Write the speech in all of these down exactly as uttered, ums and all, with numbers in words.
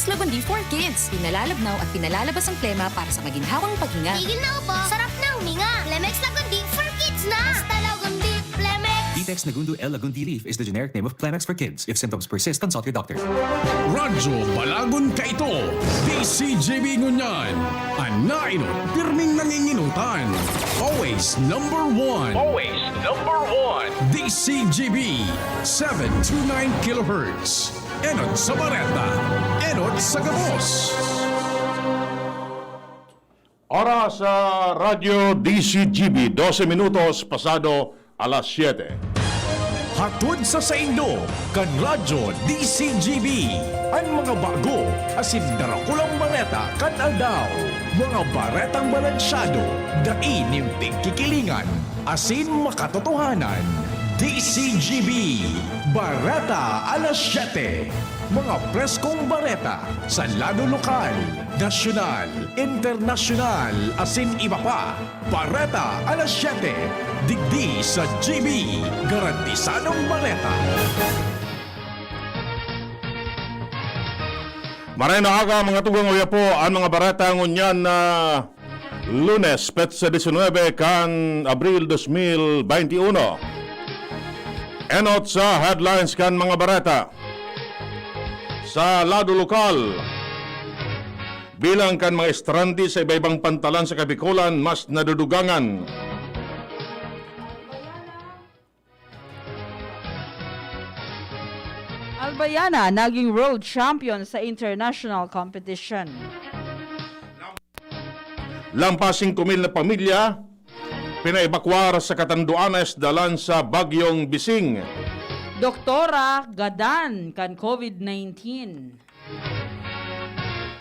Lagundi for Kids. Pinalalabnaw at pinalalabas ang plema para sa maginhawang paghinga. Tigil na ubo. Sarap na huminga. Plemex Lagundi for Kids na. Basta Lagundi, Plemex. Ditex Nagundo L Lagundi Leaf is the generic name of Plemex for Kids. If symptoms persist, consult your doctor. Radyo Balagon kaito, D C G B ngunyan. An nainot, pirming nanginginutan. Always number one. Always number one. D C G B, seven two nine kilohertz. Enot sa bareta, enot sa gabos. Oras sa Radyo D C G B, dose minutos pasado alas siyete. Hatod sa saindo, kan Radyo D C G B, an mga bago asin darakulang bareta kan aldaw. Mga baretang balansyado, dai nin pigkikilingan, asin makatotohanan. D C G B, Bareta alas siyete. Mga preskong bareta sa lado lokal, nasyonal, internasyonal, asin iba pa. Bareta alas siyete, digdi sa G B, garantisadong bareta. Maray na aga, mga tugang, uya po an mga bareta ngunyan na Lunes, petsa disinwebe kan Abril dos mil baynti uno. Enot sa headlines kan mga bareta. Sa lado lokal, bilang kan mga estrante sa iba-ibang pantalan sa Kabikolan mas nadudugangan. Albayana naging world champion sa international competition. Lampas singko mil na pamilya pinaebakwar sa Catanduanes dalan sa Bagyong Bising. Doktora gadan kan COVID nineteen.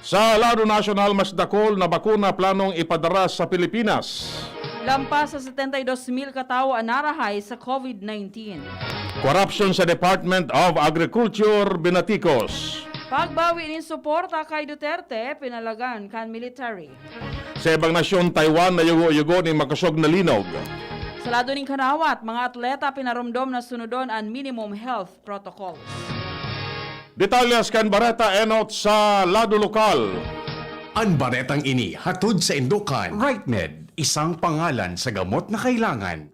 Sa lado nasyonal, mas dakul na bakuna planong ipadara sa Pilipinas. Lampas sa setenta y dos mil katawo an narahay sa COVID nineteen. Korapsyon sa Department of Agriculture binatikos. Pagbawi nin suporta kay Duterte, pinalagan kan military. Sa ibang nasyon, Taiwan, nayugo-yugo nin makosog na linog. Sa lado nin karawat, mga atleta pinaromdom na sunodon an minimum health protocols. Detalyes kan bareta enot sa lado lokal. An baretang ini hatod saindo kan Rightmed, isang pangalan sa gamot na kailangan.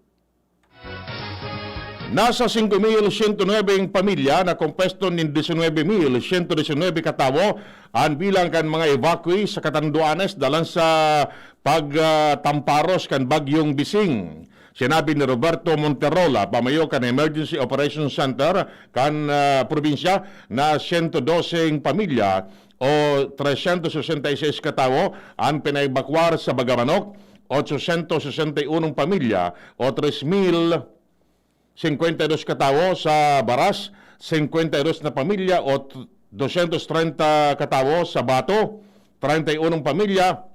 Nasa singko mil sento nuebe ang pamilya na kompuesto nin disinwebe mil sento disinwebe katawo an bilang kan mga evacuee sa Catanduanes dalan sa pagtamparos kan Bagyong Bising. Sinabi ni Roberto Monterola, pamayo kan Emergency Operations Center kan, ah, probinsya, na sento doseng pamilya o trescientos sesenta y seis katawo an pinaebakwar sa Bagamanok, otsosyentos sesenta y unong pamilya o tres mil singkwenta y dos katawo sa Baras, singkwenta y dos na pamilya o t-, dosyentos trenta katawo sa Bato, treinta y unong pamilya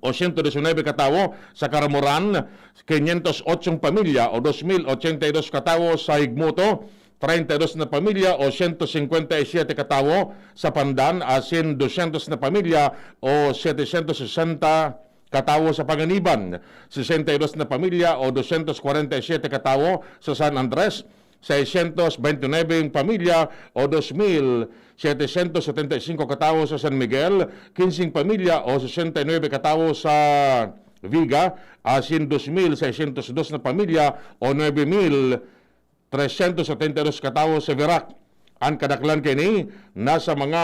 o sento disinwebe katawo sa Caramoran, kinyentos otsong pamilya o dos mil ochenta y dos katawo sa Higmoto, treinta y dos na pamilya o sento singkwenta y siyete katawo sa Pandan, asin dosyentos na pamilya o setecientos sesenta katawo sa Panganiban, sesenta y dos na pamilya o dosyentos kwarenta y siyete katawo sa San Andres, seiscientos veintinuebe pamilya o dos mil setecientos setenta y cinco katawo sa San Miguel, kinsing pamilya o sesenta y nuebe katawo sa Viga, asin dos mil seiscientos dos na pamilya o nuebe mil trescientos setenta y dos katawo sa Virac. An kadaklan kaini nasa mga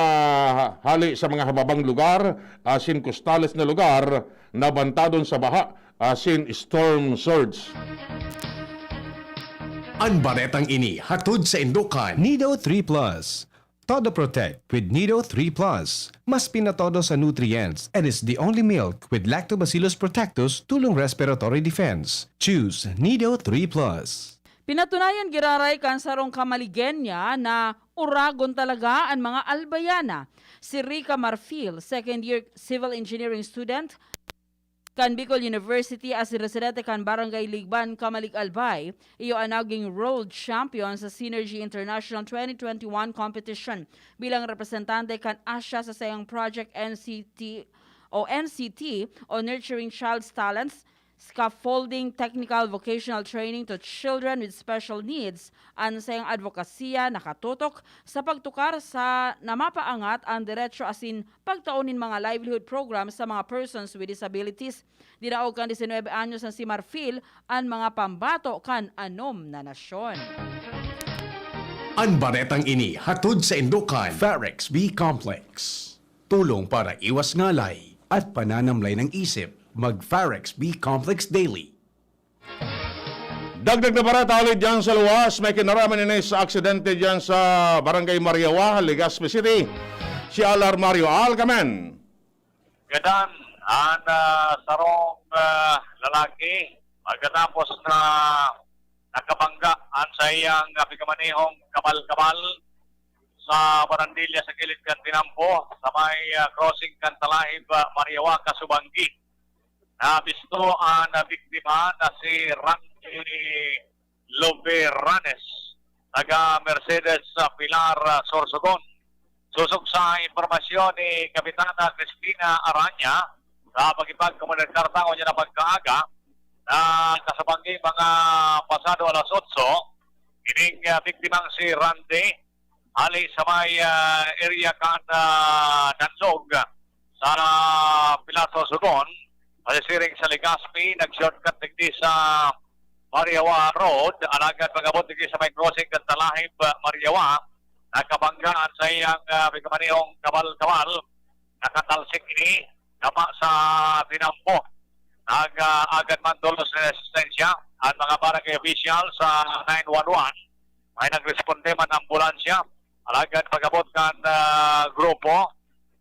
hali sa mga hababang lugar asin kostales na lugar na bantadon sa baha asin storm surge. An baretang ini hatod saindo kan Nido three Plus. Todo Protect with Nido three Plus. Mas pinatodo sa nutrients and is the only milk with Lactobacillus protectus tulong respiratory defense. Choose Nido three Plus. Pinatunayan giraray kan sarong kamaligenya na uragon talaga an mga Albayana. Si Rica Marfil, second year civil engineering student kan Bicol University asin residente kan Barangay Ligban, Camalig, Albay, iyo an naging world champion sa Synergy International twenty twenty-one competition bilang representante kan Asia sa saiyang Project N C T o N C T o Nurturing Child's Talents scaffolding technical vocational training to children with special needs. An saiyang advokasya nakatutok sa pagtukar sa na mapaangat an derecho asin pagtao nin mga livelihood programs sa mga persons with disabilities. Dinaog kan disinwebe anyos na si Marfil an mga pambato kan anom na nasyon. An baretang ini hatod sa Indokan Farex B Complex. Tulong para iwas ngalay at pananamlay ng isip. Mag Farex B Complex Daily. Dagdag na bareta huli diyan sa luwas, may kinaraman ini sa aksidente diyan sa Barangay Mariawa, Legazpi City. Si Alar Mario Alcamen. Gadan an, ah, sarong, ah, lalaki pagkatapos na nakabangga an saiyang, ah, pigkamanehong kabal-kabal sa barandilya sa kilid kan Tinampo, sa may, ah, crossing kan Talahib, ah, Mariawa, Kasubanggi. Nabisto an, ah, biktima na si Randy Luberanes, taga Mercedes sa Pilar, ah, Sorsogon. Sosog sa impormasyon ni Kapitana Cristina Araña, sa pakikipagkomunikar ta ngunyan na pagkaaga, na kasabanggi mga pasado alas otso, ining, ah, biktimang si Randy, hali sa may, ah, area kan, ah, Danlog, sa Pilar Sorsogon, pasisiring sa Legazpi, nag-shortcut digdi sa Mariawa Road, alagad pag-abot digdi sa may crossing kan Talahib, ah, Mariawa, nakabangga an saiyang, ah, pigkamanehong kabal-kabal, nakatalsik ini, tama sa Tinampo. Nag, ah, agad man tolos na asistensya an mga barangay official sa nine one one. May nagresponde man ambulansya. Alagad pag-abot kan, ah, grupo,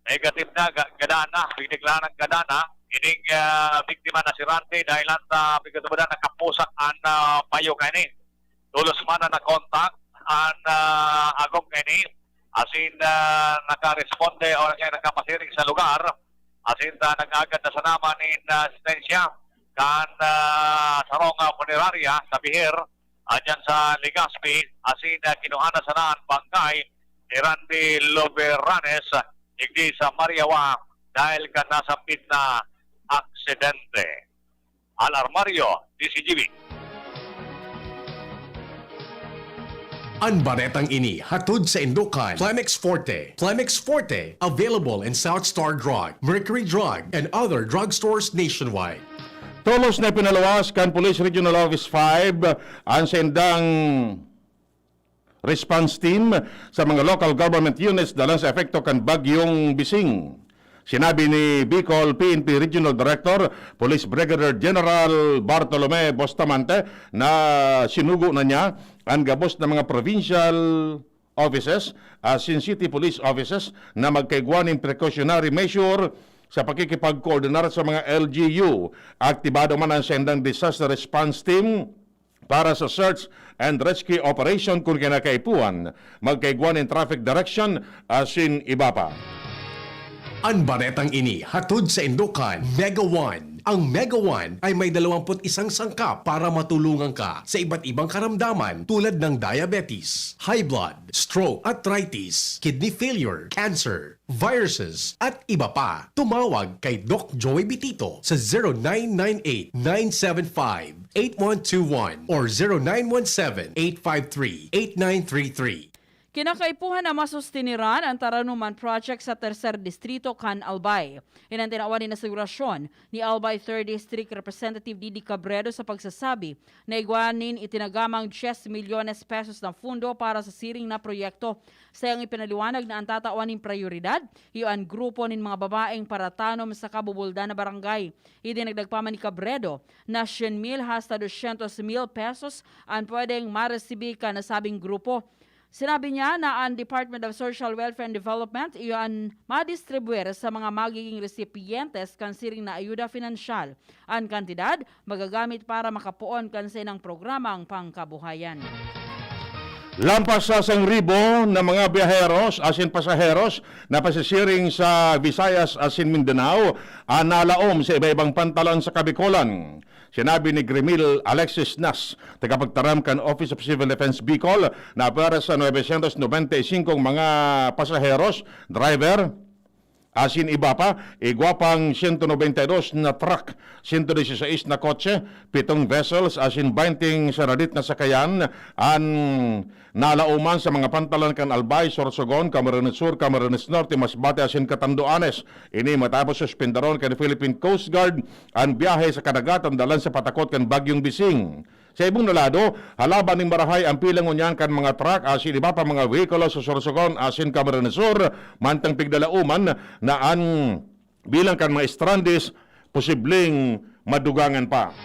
negative na, ga-, gadan na, pigdeklara ng gadan na. Ining, ah, biktima na si Randy, dahil lang sa pigkatubadan, nakapusak an, ah, payo kaini. Tolos man na nakontak an, ah, agom kaini. Asin, ah, nakaresponde o kaya nakapasiring sa lugar. Asin, ah, nag-agad na sana man nin, ah, asistensya kan, ah, sarong, ah, punerarya sa Bihir, ah, dyan sa Legazpi. Asin, ah, kinuha na sana an bangkay ni Randy Luberanes, digdi sa Mariawa dahil kan nasambit na aksidente. Al Armario, D Z G B. An baretang ini hatod sa Indokan Plemex Forte. Plemex Forte, available in South Star Drug, Mercury Drug, and other drugstores nationwide. Tolos na ipinaluwas kan Police Regional Office five an saindang response team sa mga local government units dalan sa epekto kan Bagyong Bising. Sinabi ni Bicol P N P Regional Director, Police Brigadier General Bartolome Bustamante, na sinugo na niya an gabos na mga provincial offices asin city police offices na magkaigwa nin precautionary measure sa pakikipagkoordinar sa mga L G U. Aktibado man an saindang disaster response team para sa search and rescue operation kun kinakaipuhan, magkaigwa nin traffic direction asin iba pa. An baretang ini hatod sa Indokan Mega One. Ang Mega One ay may dalawampu't isang sangkap para matulungan ka sa iba't ibang karamdaman tulad ng diabetes, high blood, stroke, arthritis, kidney failure, cancer, viruses, at iba pa. Tumawag kay Doc Joey Bitito sa zero nine nine eight, nine seven five, eight one two one or zero nine one seven, eight five three, eight nine three three. Kinakaipuhan na masustiniran an Taranuman Project sa Tercer Distrito kan Albay. Iyan an tinawan nin asegurasyon ni Albay Third District Representative Didi Cabredo sa pagsasabi na igwa nin itinagamang dies milyones pesos na pundo para sa siring na proyekto. Saiyang ipinaliwanag na an tatawan nin prayoridad, iyo an grupo nin mga babaeng paratanom sa kabubuldan na barangay. Idinagdag pa man ni Cabredo na syen mil hasta dosyentos mil pesos an pwedeng maresibi kan nasabing grupo. Sinabi niya na an Department of Social Welfare and Development iyo an madistribuir sa mga magiging resipiyentes kan siring na ayuda pinansyal. An kantidad magagamit para makapoon kan saindang programang pangkabuhayan. Lampas sa sangribo na mga biyaheros asin pasaheros na pasisiring sa Visayas asin Mindanao an nalaom sa iba-ibang pantalan sa Kabikolan. Sinabi ni Grimil Alexis Nas, tagapagtaram kan Office of Civil Defense Bicol, na pwera sa novecientos nobenta y cinco mga pasaheros, driver, asin iba pa, igwa pang sento nobenta y dos na truck, sento diseseis na kotse, pitong vessels, asin baynte saradit na sakayan an nalaoman sa mga pantalan kan Albay, Sorsogon, Camarines Sur, Camarines Norte, Masbate asin Catanduanes. Ini matapos suspendaron kan Philippine Coast Guard an biyahe sa kadagatan dalan sa patakot kan Bagyong Bising. Sa ibong na lado, halaban nin marahay ang pila ngunyan kan mga truck asin iba pa mga vehikulo sa Sorsogon asin Camarines Sur, mantang pigdalaoman na an bilang kan mga strandees posibleng madugangan pa.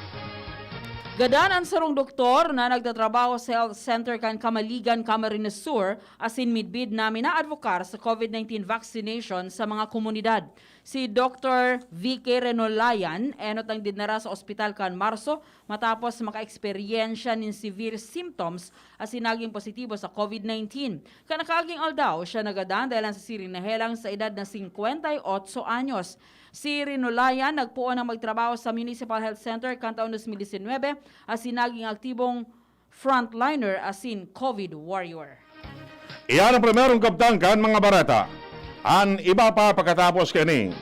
Gadan an sarong doktor na nagtatrabaho sa health center kan Camaligan, Camarines Sur, asin midbid na minaadvokar sa COVID nineteen vaccination sa mga komunidad. Si Doktor V K Renolayan, enot ang dinara sa ospital kan Marso matapos makaeksperyensya nin severe symptoms asin naging positibo sa COVID nineteen. Kan nakaaging aldaw, siya nagadan dahelan sa siring na helang sa edad na singkwenta y otso anyos. Si Renolayan nagpoon na magtrabaho sa Municipal Health Center kan taon dos mil disinwebe asin naging aktibong frontliner asin COVID warrior. Iyan ang primerong kabtang kan mga bareta. An iba pa pagkatapos kani.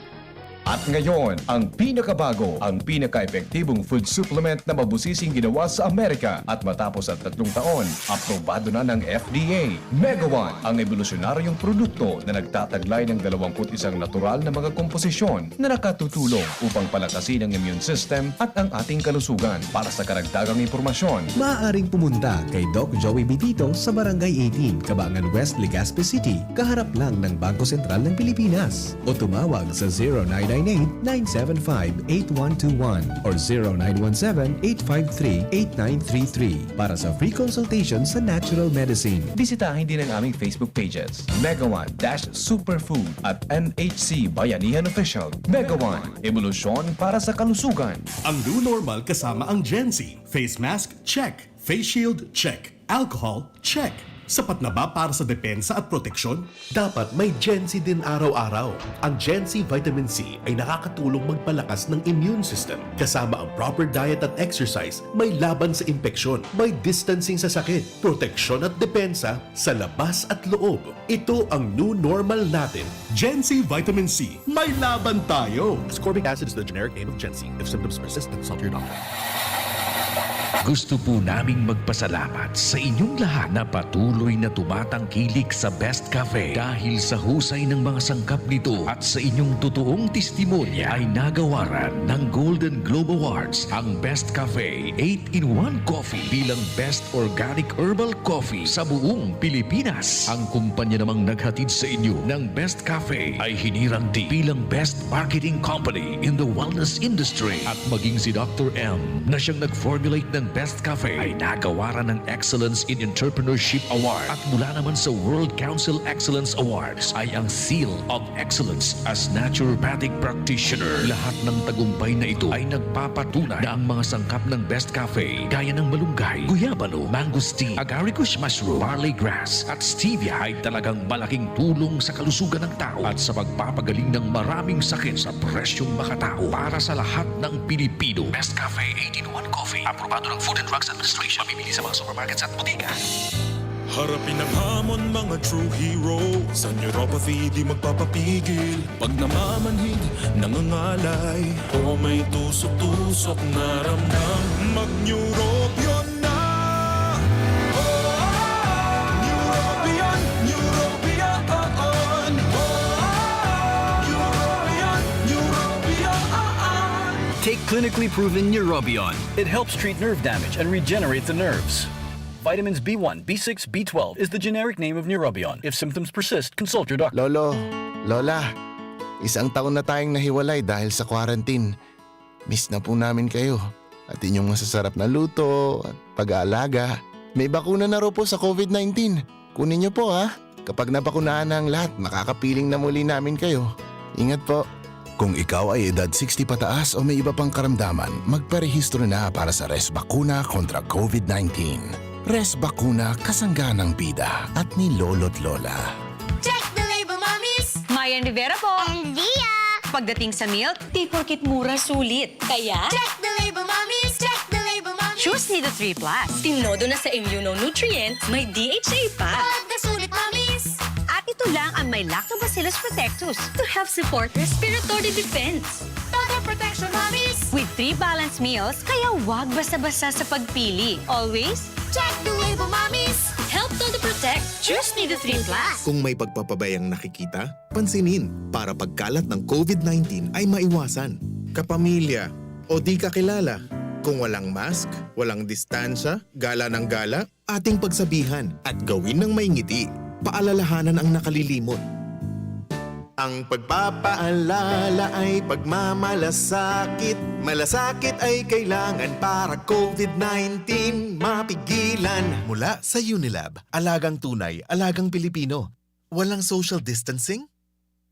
At ngayon, ang pinakabago, ang pinaka-epektibong food supplement na mabusising ginawa sa Amerika at matapos ang tatlong taon, aprobado na ng F D A. Mega One, ang ebolusyonaryong produkto na nagtataglay ng dalawang put isang natural na mga komposisyon na nakatutulong upang palakasin ang immune system at ang ating kalusugan. Para sa karagdagang impormasyon, maaaring pumunta kay Doc Joey Bitito sa Barangay eighteen, Cabangan West, Legazpi City, kaharap lang ng Bangko Sentral ng Pilipinas. O tumawag sa zero nine nine eight, nine seven five, eight one two one or zero nine one seven, eight five three, eight nine three three para sa free consultation sa natural medicine. Bisitahin din ang aming Facebook pages, Mega One dash Superfood at M H C Bayanihan Official. Mega One, ebolusyon para sa kalusugan. Ang new normal kasama ang Gen Z. Face mask, check. Face shield, check. Alcohol, check. Sapat na ba para sa depensa at proteksyon? Dapat may Gen Z din araw-araw. Ang Gen Z Vitamin C ay nakakatulong magpalakas ng immune system, kasama ang proper diet at exercise, may laban sa impeksyon, may distancing sa sakit, proteksyon at depensa sa labas at loob. Ito ang new normal natin. Gen Z Vitamin C, may laban tayo! Ascorbic acid is the generic name of Gen Z. If symptoms persist, consult your doctor. Gusto po naming magpasalamat sa inyong lahat na patuloy na tumatangkilik sa Best Cafe. Dahil sa husay ng mga sangkap nito at sa inyong totoong testimonya, ay nagawaran ng Golden Globe Awards ang Best Cafe eight-in-one Coffee bilang Best Organic Herbal Coffee sa buong Pilipinas. Ang kumpanya namang naghatid sa inyo ng Best Cafe ay hinirang din bilang Best Marketing Company in the Wellness Industry. At maging si Doctor M na siyang nag-formulate ng Best Cafe ay nagawaran ng Excellence in Entrepreneurship Award. At mula naman sa World Council Excellence Awards ay ang Seal of Excellence as Naturopathic Practitioner. Lahat ng tagumpay na ito ay nagpapatunay na ang mga sangkap ng Best Cafe, gaya ng malunggay, guyabano, mangosteen, agaricus mushroom, barley grass, at stevia ay talagang malaking tulong sa kalusugan ng tao at sa pagpapagaling ng maraming sakit sa presyong makatao para sa lahat ng Pilipino. Best Cafe eight-in-one Coffee, aprobado ng Food and Drugs Administration. Mabibili sa mga supermarkets at bodega. Harapin ang hamon, mga true hero. Sa neuropathy, di magpapapigil. Pag namamanhid, nangangalay, o may tusok-tusok na ramdam, mag-Neurobion na! Neurobion, Neurobion, oo. Neurobion, Neurobion, oo. Take clinically proven Neurobion. It helps treat nerve damage and regenerate the nerves. Vitamins B one, B six, B twelve is the generic name of Neurobion. If symptoms persist, consult your doctor. Lolo, Lola, isang taon na tayong nahiwalay dahil sa quarantine. Miss na po namin kayo. At inyong masasarap na luto at pag-aalaga. May bakuna na raw po sa COVID nineteen. Kunin niyo po, ha? Kapag nabakunahan na ang lahat, makakapiling na muli namin kayo. Ingat po. Kung ikaw ay edad sixty pataas o may iba pang karamdaman, magparehistro na para sa Res Bakuna kontra COVID nineteen. Res Bakuna, kasangga ng bida at ni Lolo't Lola. Check the label, mommies! Mayan Rivera po. And Zia! Pagdating sa milk, di porkit mura, sulit. Kaya, check the label, mommies! Check the label, mommies! Choose Nido three plus. Tinodo na sa immunonutrient, may D H A pa. Pagkasulit, mommies! At ito lang ang may Lactobacillus protectus to help support respiratory defense. Todo protection, mommies! With three balanced meals, kaya wag basta-basta sa pagpili. Always check the label, mommies! Help Todo Protect. Choose Nido three plus. Kung may pagpapabayang nakikita, pansinin para pagkalat ng COVID nineteen ay maiwasan. Kapamilya o di kakilala, kung walang mask, walang distansya, gala ng gala, ating pagsabihan at gawin ng may ngiti. Paalalahanan ang nakalilimot. Ang pagpapaalala ay pagmamalasakit. Malasakit ay kailangan para COVID nineteen mapigilan. Mula sa Unilab, alagang tunay, alagang Pilipino. Walang social distancing?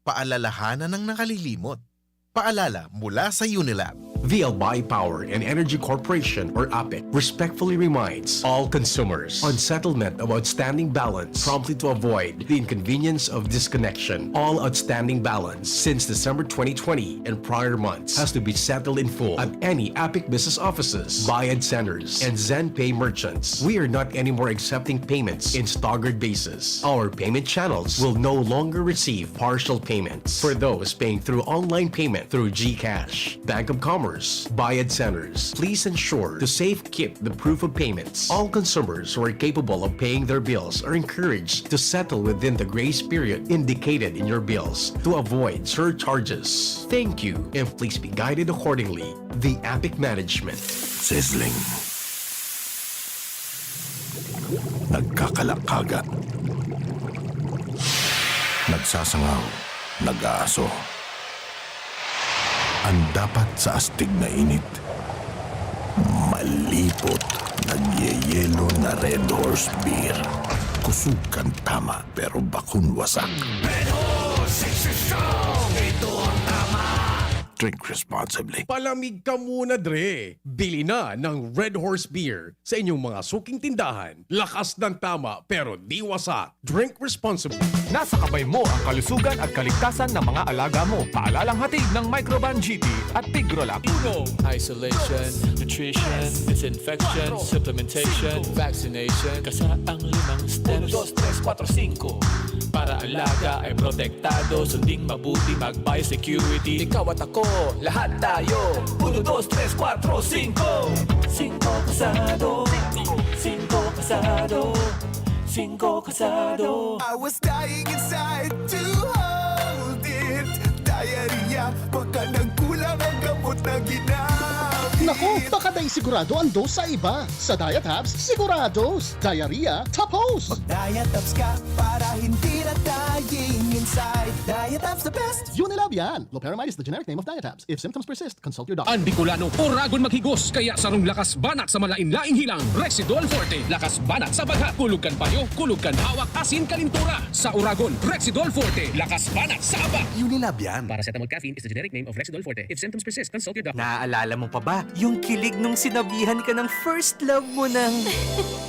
Paalalahanan ang nakalilimot. Paalala mula sa Unilab. The Albay Power and Energy Corporation or APEC respectfully reminds all consumers on settlement of outstanding balance promptly to avoid the inconvenience of disconnection. All outstanding balance since December twenty twenty and prior months has to be settled in full at any APEC business offices, Bayad Centers, and ZenPay merchants. We are not anymore accepting payments in staggered basis. Our payment channels will no longer receive partial payments. For those paying through online payment through GCash, Bank of Commerce, Bayad Centers, please ensure to safekeep the proof of payments. All consumers who are capable of paying their bills are encouraged to settle within the grace period indicated in your bills to avoid surcharges. Thank you, and please be guided accordingly. The APEC Management. Sizzling. Nagkakalakaga. Nagsasangaw. Nag-aaso. Ang dapat sa astig na init, malipot, nagyeyelo na Red Horse Beer. Kusog kan tama, pero bakun wasak. Red Horse, six strong. Ito ang tama. Drink responsibly. Palamig ka muna, Dre! Bili na ng Red Horse Beer sa inyong mga suking tindahan. Lakas ng tama pero di wasak. Drink responsibly. Nasa kamay mo ang kalusugan at kaligtasan ng mga alaga mo. Paalalang hatid ng Microban G T at Tigrolac. Isolation, nutrition, disinfection, supplementation, vaccination. Kasa ang limang steps. Uno, dos, tres, kuwatro, singko. Para alaga ay protektado, sunding mabuti, mag-biosecurity. Ikaw at ako, lahat tayo. Uno, dos, tres, kuwatro, singko. Singko kasado. Singko kasado. Singko kasado. I was dying inside to hold it. Diarrhea, baka nagkulang ang gamot na ginamit. Naku, baka dai sigurado ang dose sa iba. Sa Diet Hubs, sigurados. Diarrhea, tapos! Mag-diet Hubs ka para hindi na dying inside. Diet Hubs the best! Unilab yan! Loperamide is the generic name of Diet Hubs. If symptoms persist, consult your doctor. An Bicolano, oragon maghigos, kaya sarong lakas banat sa malain-laing hilang, Rexidol Forte. Lakas banat sa bagha, kulog kan payo, kulog kan hawak, asin kalintura. Sa oragon, Rexidol Forte. Lakas banat sa aba. Unilab yan. Paracetamol caffeine is the generic name of Rexidol Forte. If symptoms persist, consult your doctor. Naaalala mo pa ba yung kilig nung sinabihan ka ng first love mo ng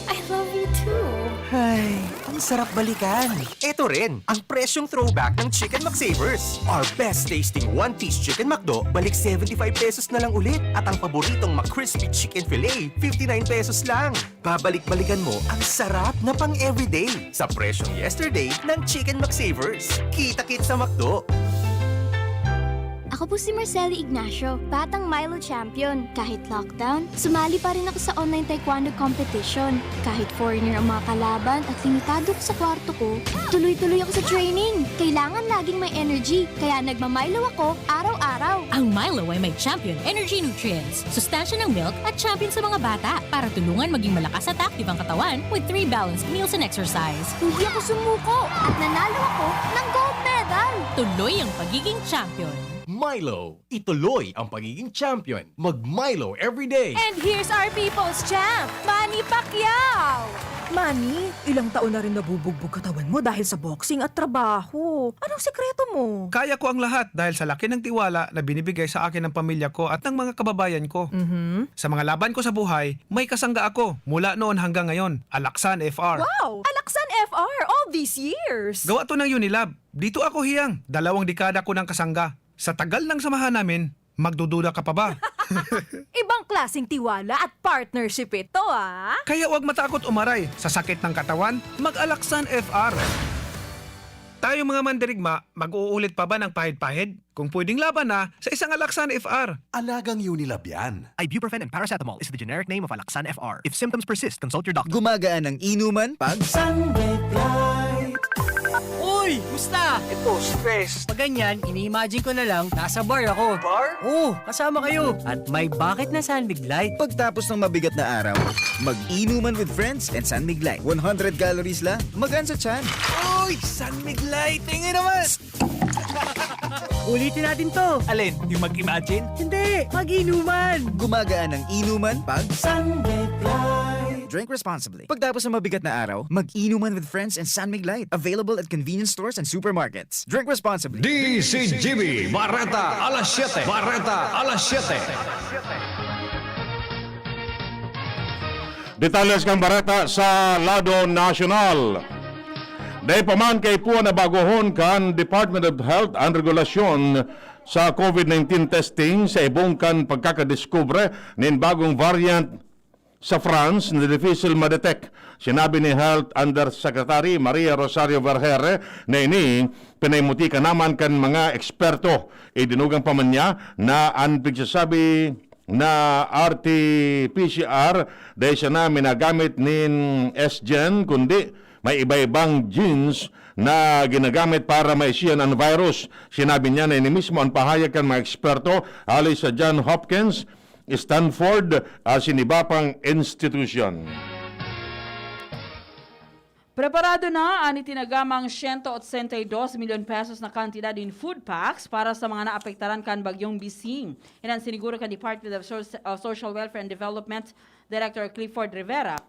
I love you too. Ay, ang sarap balikan. Eto rin, ang presyong throwback ng Chicken McSavers. Our best tasting one-piece Chicken McDo, balik seventy-five pesos na lang ulit. At ang paboritong McCrispy Chicken Fillet, fifty-nine pesos lang. Babalik-balikan mo ang sarap na pang-everyday sa presyong yesterday ng Chicken McSavers. Kita-kit sa McDo. Ako po si Marcelo Ignacio, batang Milo champion. Kahit lockdown, sumali pa rin ako sa online taekwondo competition. Kahit foreigner ang mga kalaban at limitado ako sa kwarto ko, tuloy-tuloy ako sa training. Kailangan laging may energy, kaya nagma-Milo ako araw-araw. Ang Milo ay may champion energy nutrients, sustansya ng milk at champion sa mga bata para tulungan maging malakas at active ang katawan with three balanced meals and exercise. Hindi ako sumuko at nanalo ako ng gold medal! Tuloy ang pagiging champion. Milo, ituloy ang pagiging champion. Mag-Milo everyday! And here's our people's champ, Manny Pacquiao! Manny, ilang taon na rin nabubugbog katawan mo dahil sa boxing at trabaho. Anong sekreto mo? Kaya ko ang lahat dahil sa laki ng tiwala na binibigay sa akin ng pamilya ko at ng mga kababayan ko. Mhm. Sa mga laban ko sa buhay, may kasangga ako mula noon hanggang ngayon, Alaksan F R. Wow! Alaksan F R all these years! Gawa to ng Unilab. Dito ako hiyang, dalawang dekada ko ng kasangga. Sa tagal ng samahan namin, magdududa ka pa ba? Ibang klaseng tiwala at partnership ito, ah! Kaya wag matakot umaray sa sakit ng katawan, mag-Alaksan F R. Tayong mga mandirigma, mag-uulit pa ba ng pahid-pahid? Kung pwedeng laban na, sa isang Alaxan F R. Alagang Unilab yan. Ibuprofen and paracetamol is the generic name of Alaxan F R. If symptoms persist, consult your doctor. Gumagaan ang inuman pag Sunbake Light. Uy! Musta? Ito, stress. Pag ganyan, ini-imagine ko na lang, nasa bar ako. Bar? Oo, kasama kayo. At may bakit na San Mig Light. Pagtapos ng mabigat na araw, mag-inuman with friends and San Mig Light. One hundred calories lang, magaan sa tiyan. Uy! San Mig Light! Tingin naman! Ulitin natin to. Alin? Yung mag-imagine? Hindi, mag-inuman. Gumagaan ang inuman pag Sunbake Light. Drink responsibly. Pagtapos ng mabigat na araw, mag-inuman with friends and San Mig Light. Available at convenience stores and supermarkets. Drink responsibly. D C G B, Bareta alas siyete. Bareta alas siyete. Detalles kan bareta sa lado nasyonal. Dai pa man kaipuhan na bagohon kan Department of Health an regulasyon sa COVID nineteen testing sa ibong kan pagkakadiskubre nin bagong variant sa France na dipisil ma-detect. Sinabi ni Health Undersecretary Maria Rosario Vergeire na ini pinaimuti ka naman kan mga eksperto. Idinugang pa man niya na an pigsasabi na R T P C R dai siya na minagamit nin S-gen, kundi may iba-ibang genes na ginagamit para maisihan an virus. Sinabi niya na ini mismo an pahayag kan mga eksperto hali sa John Hopkins, Stanford, asin iba pang institusyon. Preparado na an itinagamang siyento otsenta y dos milyon pesos na kantidad nin food packs para sa mga naapektaran kan Bagyong Bising. Iyan an siniguro kan Department of Soc- of Social Welfare and Development Director Clifford Rivera.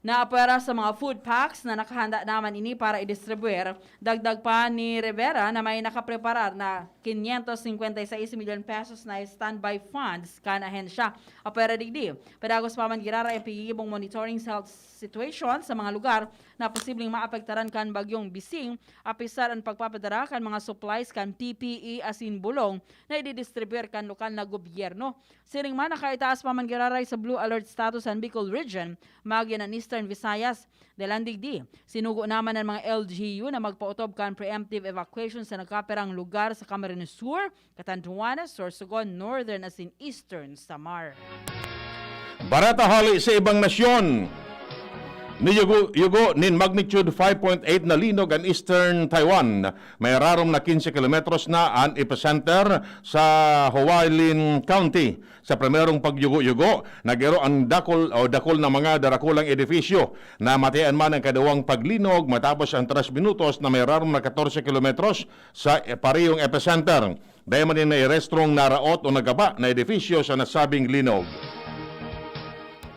Naapwera sa mga food packs na nakahanda naman ini para idistribuir. Dagdag pa ni Rivera na may nakapreparar na quinientos cincuenta y seis milyon pesos na standby funds kan ahensya. Apwera digdi, padagos pa man giraray ang pigigibong monitoring sa health situation sa mga lugar na posibleng maapektaran kan Bagyong Bising, apisar an pagpapadara kan mga supplies kan P P E asin bulong na ididistribuir kan lokal na gobyerno. Siring man, nakaitaas pa man giraray sa blue alert status an Bicol Region, magin an Eastern Visayas. Dalan digdi, sinugo naman an mga L G U na magpaotob kan preemptive evacuation sa nagkapirang lugar sa Camarines Sur, Catanduanes, Sorsogon, Northern asin Eastern Samar. Bareta hali sa ibang nasyon. Niyugo-yugo nin magnitude five point eight na linog an Eastern Taiwan. May rarom na quince kilometros na an epicenter sa Hualien County. Sa primerong pagyugo-yugo, nag-ero ang dakul o dakul na mga darakulang edifisyo. Namatayan man ang kaduwang paglinog matapos ang tres minutos na may rarom na katorse kilometros sa parehong epicenter. Dai man nin nairestrong naraot o nagaba na edifisyo sa nasabing linog.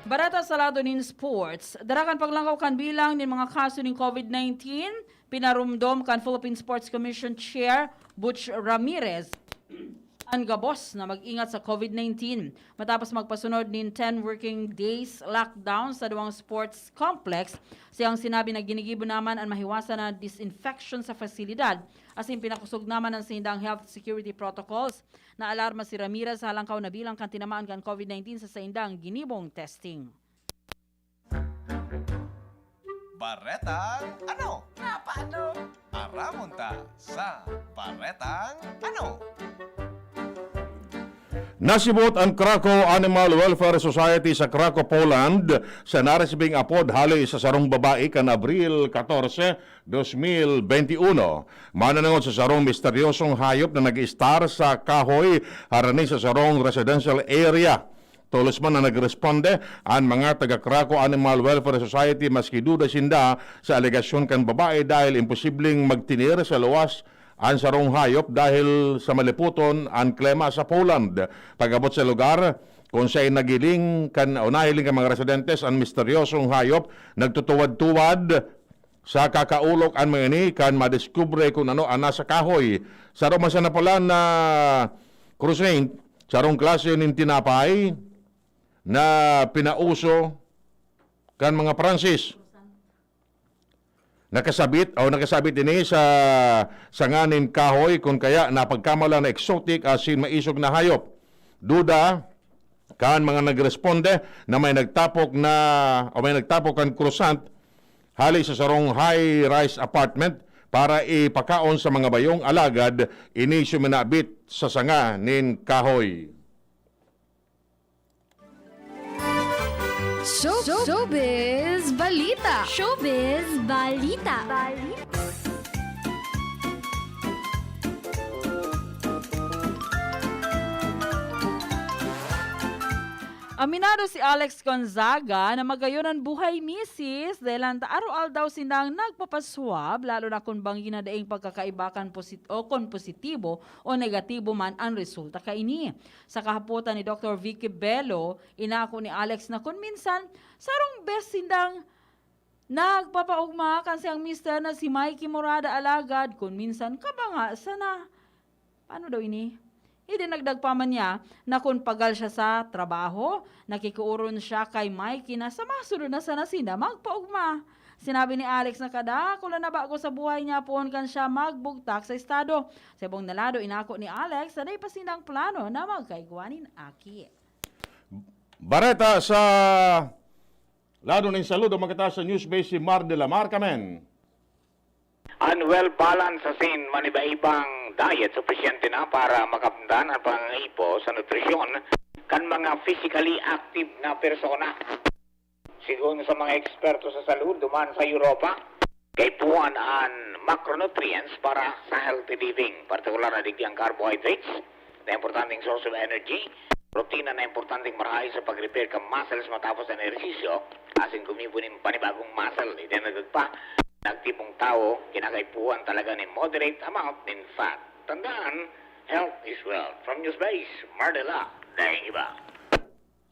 Bareta sa lado nin sports, dara kan paglangkaw kan bilang nin mga kaso nin COVID nineteen, pinarumdom kan Philippine Sports Commission Chair Butch Ramirez an gabos na mag-ingat sa COVID nineteen. Matapos magpasunod nin ten working days lockdown sa duwang sports complex, siyang sinabi na ginigibo naman an mahiwasan na disinfection sa fasilidad, asin pinakosog naman an saindang health security protocols. Naalarma si Ramirez sa halangkaw na bilang kan tinamaan kan COVID nineteen sa saindang ginibong testing. Baretang ano? Nga paano? Aramon ta sa Baretang ano? Nasibot ang Krakow Animal Welfare Society sa Krakow, Poland, sa naresibing apod hali sa sarong babae kan Abril katorse, dos mil benti uno. Mananangod sa sarong misteryosong hayop na nag-istar sa kahoy harani sa sarong residential area. Tolos man na nagresponde an mga taga Krakow Animal Welfare Society, maski duda sinda sa alegasyon kan babae dahil imposibleng magtinir sa luwas an sarong hayop dahil sa maliputon an klima sa Poland. Pag-abot sa lugar, kun saen nagiling kan, o nahiling kan mga residentes an misteryosong hayop, nagtutuwad-tuwad sa kakaulok an mga ini kan madiskubre kun ano an nasa kahoy. Saro man sana pala na croissant, sarong klase nin tinapay na pinauso kan mga Pransis. Nakasabit o nakasabit ini sa sanga nin kahoy, kun kaya napagkamalan na exotic asin maisog na hayop. Duda kan mga nagresponde na may nagtapok na o may nagtapok kan croissant hali sa sarong high-rise apartment para ipakaon sa mga bayong alagad, ini siya minabit sa sanga nin kahoy. Show, Showbiz Balita. Showbiz Balita. Aminado si Alex Gonzaga na magayon an buhay misis dahil an araw-aldaw sindang nagpapaswab, lalo na kun banggi na daing pagkakaiba kan posit-, o kun positibo o negatibo man an resulta kaini. Sa kahapotan ni Doktor Vicky Bello, inako ni Alex na kun minsan, sarong bes sindang nagpapaogma kan siyang mister na si Mikey Morada, alagad kun minsan, kabanga sana. Paano daw ini? Idinagdag pa man niya na kun pagal siya sa trabaho, nakikooron siya kay Mikey na sa masunod na sana sinda magpaogma. Sinabi ni Alex na kadakula na bago sa buhay niya poon kan siya magbugtak sa estado. Sa ibong na lado, inako ni Alex na dai pa sindang plano na magkaigwa nin aki. Bareta sa lado nin saludo, magkata sa News Base si Mar de la Mar, kamen. An well-balanced asin maniba-ibang diet, supisyente na para makamtan an pangangaipo sa nutrisyon kan mga physically active na persona. Sigon sa mga eksperto sa salud duman sa Europa, kaipuhan an macronutrients para sa healthy living, partikular na digdi an carbohydrates na importanteng source of energy, protina na importanteng marahay sa pag-repair kan muscles matapos an ehersisyo, asin gumibo nin panibagong muscle. Idinagdag pa na aktibong tawo kinakaipuhan talaga nin moderate amount nin fat. Tandaan, health is wealth. From News Base, Mardela, daing iba.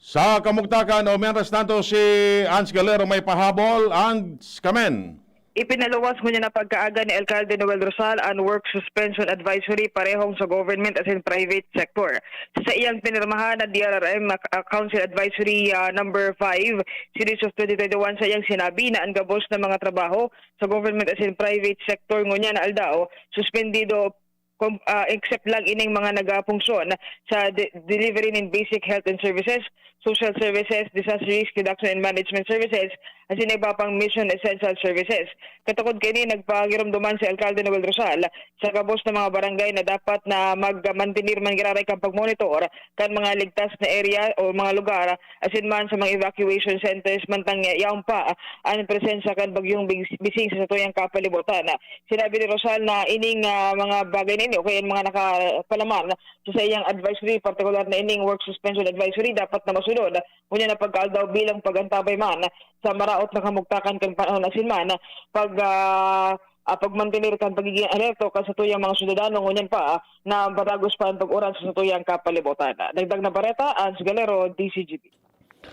Sa kamugtakan, o mientras tanto, si Ans Galero may pahabol. Ans, kamen. Ipinaluwas ngunyan na pagkaaga ni Alcalde Noel Rosal an work suspension advisory parehong sa government asin private sector. Sa iyang pinirmahan na D R R M, ah, Council Advisory, ah, number five, series of twenty twenty-one, sa iyang sinabi na an gabos na mga trabaho sa government asin private sector ngunyan na aldaw, suspendido, kom-, ah, except lang ining mga nagapunksyon sa de-, delivery nin basic health and services, social services, disaster risk reduction and management services, asin iba pang mission essential services. Katukod kaini, nagpagiromdoman si Alcalde Noel Rosal sa gabos na mga barangay na dapat na mag-mantener man giraray kan pagmonitor kan mga ligtas na area o mga lugar, asin man sa mga evacuation centers, mantang yaon pa an presensya kan bagyong Bis-, Bising sa satuyang kapalibutan. Sinabi ni Rosal na ining, ah, mga bagay na ini o kaya mga nakapalaman sa saiyang advisory, partikular na ining work suspension advisory, dapat na masunod ngunyan na pagkaaldaw bilang pag-antabay man sa maraot na kamugtakan kan panahon asin man pag, ah, ah, pagmantener kan pagigin alerto kan satuyang mga syudadano ngunyan pa, ah, na padagos pa an pag-uran sa satuyang kapalibutan. Dagdag na bareta, Ans Galero, D Z G B.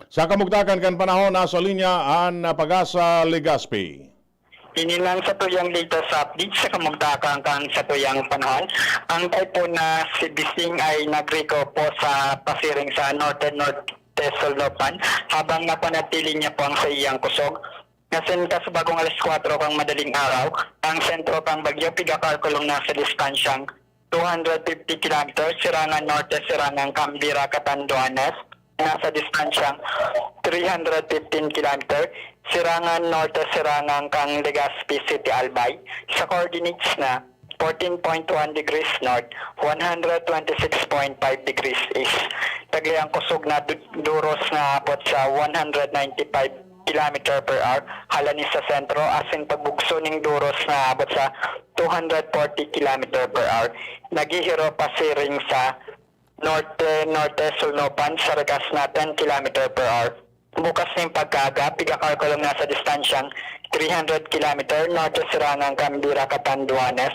Sa kamugtakan kan panahon, nasa linya an PAGASA Legazpi. Ini lang satuyang latest update sa kamugtakan kan satuyang panahon. Ang typhoon na si Bising ay nagrecoil po sa pasiring sa northern northeast Solnopan, habang napanatili niya po ang saiyang kusog. Asin kasubagong alas kwatro kan madaling araw, ang sentro kan bagyo pigakalkulong nasa distansyang two hundred fifty kilometers, sirangan norte, sirangan Cambira, Catanduanes, nasa distansyang three hundred fifteen kilometer, sirangan norte, sirangan kan Legazpi City, Albay, sa coordinates na fourteen point one degrees north, one hundred twenty-six point five degrees east. Taglay ang kusog na du-, duros na abot sa one hundred ninety-five kilometer per hour, halani sa sentro, asin pagbugso ning duros na abot sa two hundred forty kilometer per hour. Naghihiro pasiring sa norte-norte Solnopan sa rikas na ten kilometer per hour. Bukas nin pagkaaga, pigakalkulong nasa distansyang three hundred kilometer norte sirangan Cambira, Catanduanes.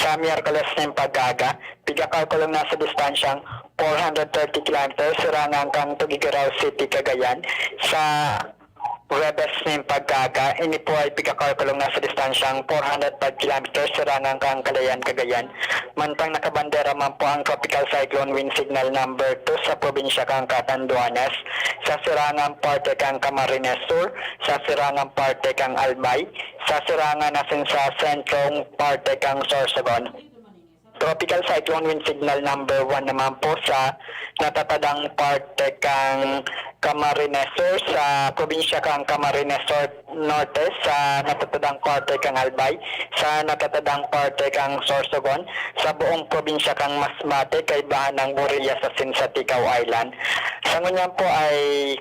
Sa Miyerkules nin pagkaaga, pigakalkulong nasa distansyang four hundred thirty kilometer sirangan kan Tuguegarao City, Cagayan. Sa Huwebes nin pagkaaga, ini po ay pigakalkulong nasa distansyang four hundred five kilometers sirangan kan Kalayaan, Cagayan. Mantang nakabandera man po ang Tropical Cyclone Wind Signal Number Two sa probinsya kan Catanduanes, sa sirangan parte kan Camarines Sur, sa sirangan parte kan Albay, sa sirangan asin sa sentrong parte kan Sorsogon. Tropical Cyclone Wind Signal Number One naman po sa natatadang parte kan Camarines Sur, sa probinsya kan Camarines Sur Norte, sa natatadang parte kan Albay, sa natatadang parte kan Sorsogon, sa buong probinsya kan Masbate, kaibahan ng Burillas asin sa Tigao Island. Sa ngunyan po ay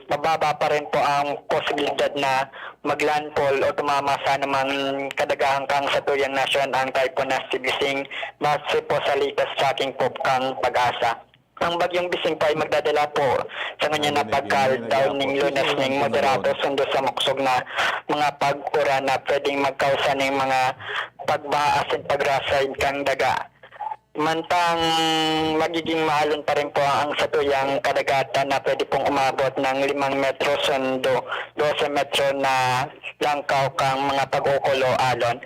mababa pa rin po ang posibilidad na maglandfall o tumama sa anumang kadagahan kan satuyang nasyon ang Typhoon na si Bising, base po sa latest tracking po kan PAGASA. Ang bagyong Bising po ay magdadala po sa ngunyan na pagkal daw ning Lunes ning moderato sundo sa makusog na mga pag-uran na pwedeng magkausa ning mga pagbaha asin pagrasay kan daga. Mantang magiging maalon pa rin po ang satuyang kadagatan na pwede pong umabot ng limang metro sundo dose metro na langkaw kan mga pag-ukol o alon.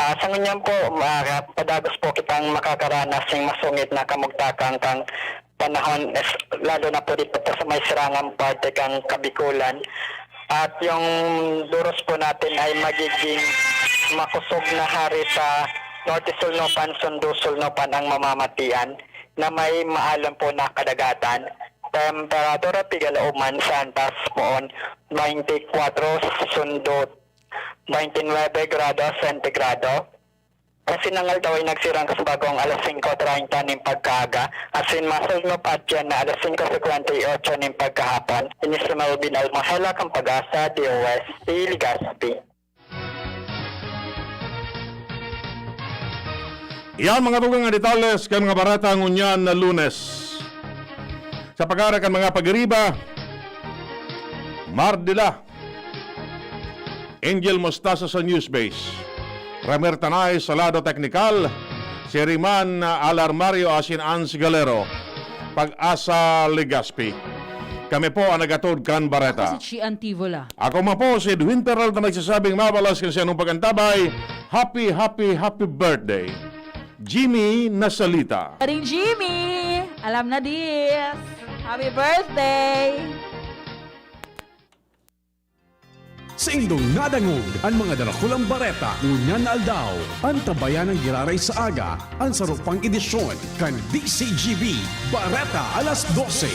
Ah, sa ngunyan po, ah, padagos po kitang makakaranas ning masungit na kamugtakan kan panahon, es-, lalo na po dito po sa may sirangang parte kan Kabikulan. At yung duros po natin ay magiging makusog na hari sa Norte Sulnupan, Sundo Sulnupan ang mamamatian na may maalon po na kadagatan. Temperatura, pigalauman sa antas poon, twenty-four, Sundo, twenty-nine grados sentigrado. Asin ang aldaw ay nagsirang sa bagong alas singko treinta nin pagkaaga, asin masulnop at yan na alas singko cincuenta y ocho nin pagkahapon. Ini si Melvin Almohela kan PAGASA, D O S T, Legazpi. Yan, mga tugang, nga detalles kan mga bareta ngunyan na Lunes. Sa pag-aari kan mga pag-iriba, Mardila, Angel Mostaza sa Newspace, Ramer Tanay sa lado teknikal, si Riman Alarmario asin Ans Galero, PAGASA Legazpi. Kami po an nag-atod kan bareta. Ako si Chi Antivola. Ako man po si Edwin Peralta, nagsasabing mabalos kan siya nung pag-antabay. Happy, happy, happy birthday, Jimmy Nasalita. Paring Jimmy! Alam na this! Happy birthday! Saindong nadangog an mga darakulang bareta ngunyan na aldaw. Antabayan an giraray sa aga, an saro pang edisyon kan D C G B Bareta alas dose.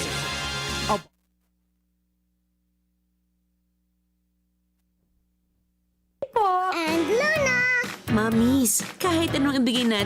Ab- Po. And Luna. Mamis, kahit anong ibigay natin,